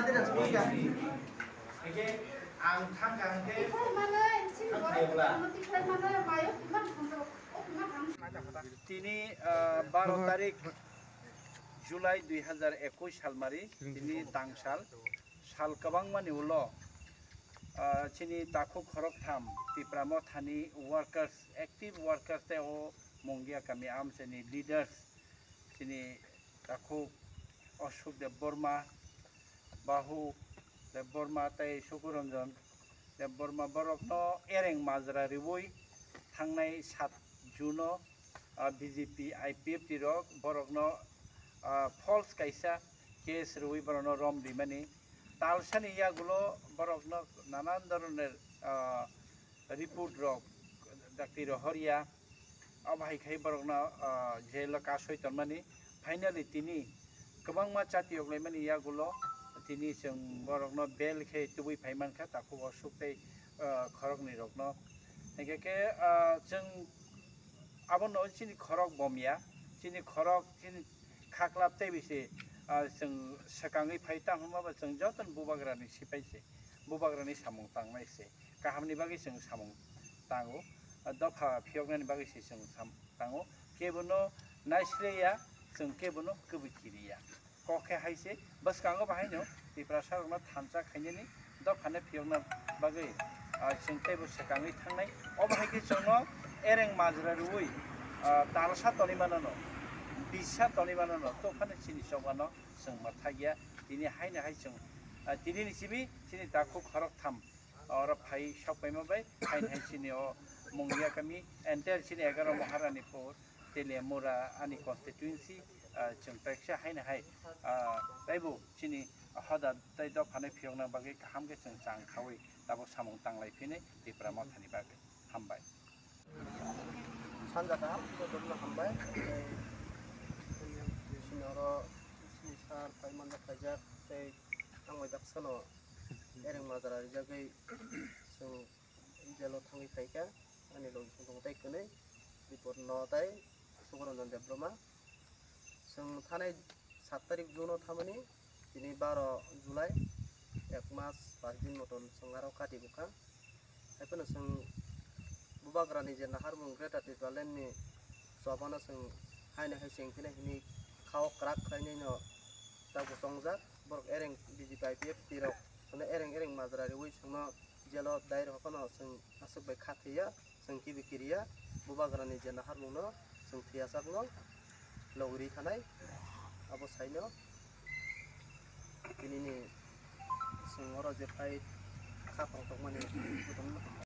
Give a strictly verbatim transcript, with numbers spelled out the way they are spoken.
Ang thangkha hwnkhe tini, ah, baro tarik July dui hazar ekush salmari, tini tangsal, sal kwbangmani ulo, ah, chini takhuk khoroktham Tipra Mothani workers, active workers tei o Mungia kami amchaini leaders, chini takhuk Ashok Debbarma, Bahu Debbarma tei Sukuranjan Debbarma borokno ereng majra riui thangnai sat June-o, ah, B J P I P F T rok borokno, ah, false kaisa case riui borokno rom rimani. Talsani yagulo borokno nanan doroner, ah, report rok dakti rohorya, abo hai khai borokno, ah, jail o kasoi tonmani. Finally tini kwbangma chati yoklaimani yagulo tini chwng borokno bail khe tubui phai mankha takhuk Ashok tei, ah, khoroknwi rokno. Hinkhe khe, ah, chwng abono chini khorok bomya, chini khorok chini khaklap tei bisi, ah, chwng swkangwi phai tamo hwnba chwng jotono bubagrani sipai se, bubagrani samung tangnai se. Kahamni bagwi chwng samung tango, dopha phiyoknani bagwi se chwng sam-, tango. Kebono naisleya, chwng kebono kwbwi kiriya. Kok khe hai se, bwskango bahaino Tiprasa rokno thansa khainani dophano phiyokna bagwi, ah, chwng teibo swkangwi thangnai. Obo hai khe chwngno ereng majra rwui, ah, talsa tonwi manano, bisa tonwi manano, tophano chini chobano chwng mwthakya. Tini haino hai chwng, ah, tinini simi chini takhuk khoroktham oro phai sokpaima bai haino hai chini o Mungia kami entire chini egaroh Maharanipur, Teliamura ani constituency, ah, chwng teksa haino hai, ah, taibo chini hoda tei dophano phiyokna bagwi kaham khe chwng chang khaui tabuk samung tanglai phini Tipra Mothani bagwi. Hambai. Sanja kaham, jotono hambai. Tei chini oro chini sir phai manjak khaijak tei ang bai baksano ereng majra rijagwi chwng jail o thangwi phaikha. Ani logi song tongo tei kwnwi Bipor no tei Sukoranjan Debbarma. Chwng thanai sat tarik June o thamani tini baro July, ek mas pas din moton chwng aro kati bwkha. Haiphano chwng bubagrani je naharmung Greater Tipraland ni chobano chwng haino hai chengphina hini khao kwrak khlainai no tabuk chongjak. Borok ereng B J P I P F T rok chwngno ereng ereng majra riui chwngno jail o dai rw phano chwng aswk bai kha thwiya. Chwng kibi kiriya, bubagrani je naharmungno chwng thwiyachakno logri khanai, abo saino tinini chwng oro je phai kha tongthokmani jotono.